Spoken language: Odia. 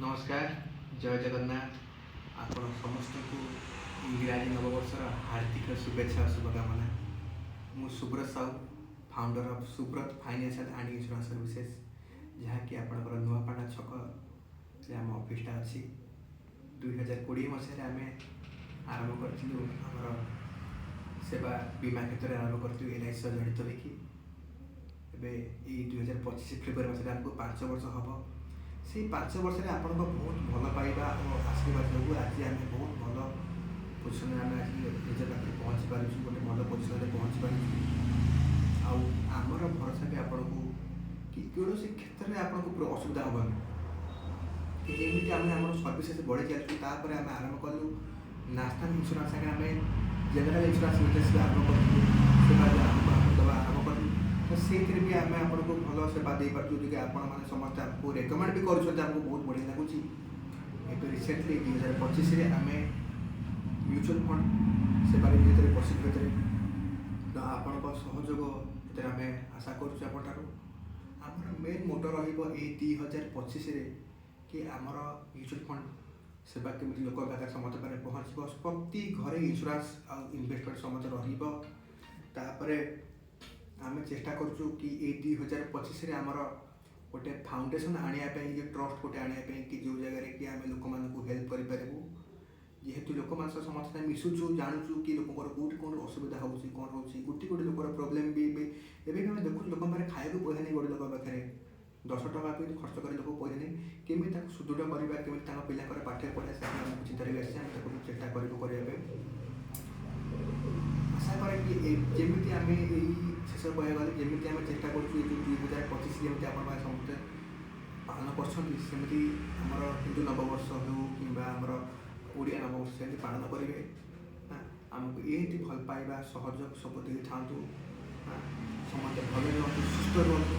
ନମସ୍କାର, ଜୟ ଜଗନ୍ନାଥ। ଆପଣ ସମସ୍ତଙ୍କୁ ଇଂରାଜୀ ନବବର୍ଷର ହାର୍ଦ୍ଦିକ ଶୁଭେଚ୍ଛା ଓ ଶୁଭକାମନା। ମୁଁ Subrata Sahu, founder of Subrata financial and insurance services, ଯାହାକି ଆପଣଙ୍କର ନୂଆପଡ଼ା ଛକରେ ଆମ ଅଫିସଟା ଅଛି। 2020 ମସିହାରେ ଆମେ ଆରମ୍ଭ କରିଥିଲୁ ଆମର ସେବା, ବୀମା କ୍ଷେତ୍ରରେ ଆରମ୍ଭ କରିଥିଲୁ ଏଲ୍ଆଇସି ସହ ଜଡ଼ିତ ହୋଇକି। ଏବେ ଏଇ 2025 ଫେବୃଆରୀ ମାସରେ ଆମକୁ 5 ବର୍ଷ ହେବ। ସେଇ 5 ବର୍ଷରେ ଆପଣଙ୍କ ବହୁତ ଭଲ ପାଇବା ଓ ଆଶୀର୍ବାଦ ଯୋଗୁଁ ଆଜି ଆମେ ବହୁତ ଭଲ ପୋଜିସନରେ, ଆମେ ଆଜି ନିଜ ପାଖରେ ପହଞ୍ଚି ପାରୁଛୁ, ଗୋଟେ ଭଲ ପୋଜିସନରେ ପହଞ୍ଚି ପାରୁଛୁ। ଆଉ ଆମର ଭରସା ବି ଆପଣଙ୍କୁ କି କୌଣସି କ୍ଷେତ୍ରରେ ଆପଣଙ୍କୁ ପୁରା ଅସୁବିଧା ହେବନି କି ଯେମିତି ଆମେ ଆମର ସର୍ଭିସେସ୍ ବଢ଼େଇ ଚାଲିଛୁ। ତାପରେ ଆମେ ଆରମ୍ଭ କଲୁ ନ୍ୟାସନାଲ୍ ଇନ୍ସୁରାନ୍ସ ସାଙ୍ଗରେ ଆମେ ଜେନେରାଲ ଇନ୍ସୁରାନ୍ସ ବିଜନେସ୍ ବି ଆରମ୍ଭ କରିଥିଲୁ, ସେବା ବି ଆରମ୍ଭ ଦେବା ଆରମ୍ଭ କଲୁ। ତ ସେଇଥିରେ ବି ଆମେ ଆପଣଙ୍କୁ ଭଲ ସେବା ଦେଇପାରୁଛୁ ଟିକେ। ଆପଣମାନେ ସମସ୍ତେ ଆମକୁ ରେକମେଣ୍ଡ ବି କରୁଛନ୍ତି, ଆମକୁ ବହୁତ ବଢ଼ିଆ ଲାଗୁଛି। ଏବେ ରିସେଣ୍ଟଲି 2025ରେ ଆମେ ମ୍ୟୁଚୁଆଲ୍ ଫଣ୍ଡ ସେବାରେ ବି ଭିତରେ ପଶିଛୁ ଭିତରେ। ତ ଆପଣଙ୍କ ସହଯୋଗ ଭିତରେ ଆମେ ଆଶା କରୁଛୁ ଆପଣଠାରୁ। ଆମର ମେନ୍ ମୋଟୋ ରହିବ ଏଇ 2025ରେ କି ଆମର ମ୍ୟୁଚୁଆଲ୍ ଫଣ୍ଡ ସେବା କେମିତି ଲୋକଙ୍କ ପାଖରେ, ସମସ୍ତ ପାଖରେ ପହଞ୍ଚିବ, ପ୍ରତି ଘରେ ଇନ୍ସୁରାନ୍ସ ଆଉ ଇନଭେଷ୍ଟମେଣ୍ଟ ସମସ୍ତେ ରହିବ। ତାପରେ ଆମେ ଚେଷ୍ଟା କରୁଛୁ କି ଏଇ 2025ରେ ଆମର ଗୋଟେ ଫାଉଣ୍ଡେସନ୍ ଆଣିବା ପାଇଁ କି ଟ୍ରଷ୍ଟ ଗୋଟେ ଆଣିବା ପାଇଁ କି ଯେଉଁ ଜାଗାରେ କି ଆମେ ଲୋକମାନଙ୍କୁ ହେଲ୍ପ କରିପାରିବୁ। ଯେହେତୁ ଲୋକମାନଙ୍କ ସହ ସମସ୍ତେ ମିଶୁଛୁ, ଜାଣୁଛୁ କି ଲୋକଙ୍କର କେଉଁଠି କ'ଣ ଅସୁବିଧା ହେଉଛି, କ'ଣ ହେଉଛି। ଗୋଟେ ଗୋଟେ ଲୋକର ପ୍ରୋବ୍ଲେମ୍ ବି ଏବେ ଏବେ ବି ଆମେ ଦେଖୁଛୁ, ଲୋକଙ୍କ ପାଖରେ ଖାଇବାକୁ ପଇସା ନାହିଁ। ଗୋଟେ ଲୋକ ପାଖରେ 10 ଟଙ୍କା ବି ଖର୍ଚ୍ଚ କରି ଲୋକ ପଇସା ନାହିଁ। କେମିତି ତାକୁ ସୁଦୃଢ଼ କରିବା, କେମିତି ତାଙ୍କ ପିଲାଙ୍କର ପାଠ ପଢ଼ିବା, ସେଟା ଆମକୁ ଚିନ୍ତାରେ ବି ଆସିଛି। ଆମେ ତାକୁ ଚେଷ୍ଟା କରିବୁ କରିବା ପାଇଁ। ଆଶା କରେ କି ଯେମିତି ଆମେ ଏଇ ଶେଷ କହିବାକୁ ଗଲେ, ଯେମିତି ଆମେ ଚେଷ୍ଟା କରୁଛୁ, ଏଇ ଯେଉଁ 2025 ଯେମିତି ଆପଣମାନେ ସମସ୍ତେ ପାଳନ କରୁଛନ୍ତି, ସେମିତି ଆମର ହିନ୍ଦୁ ନବବର୍ଷ ହେଉ କିମ୍ବା ଆମର ଓଡ଼ିଆ ନବବର୍ଷ ସେମିତି ପାଳନ କରିବେ। ହଁ, ଆମକୁ ଏମିତି ଭଲ ପାଇବା, ସହଯୋଗ ସବୁ ଦେଇଥାନ୍ତୁ। ହଁ, ସମସ୍ତେ ଭଲରେ ରୁହନ୍ତୁ, ସୁସ୍ଥ ରୁହନ୍ତୁ।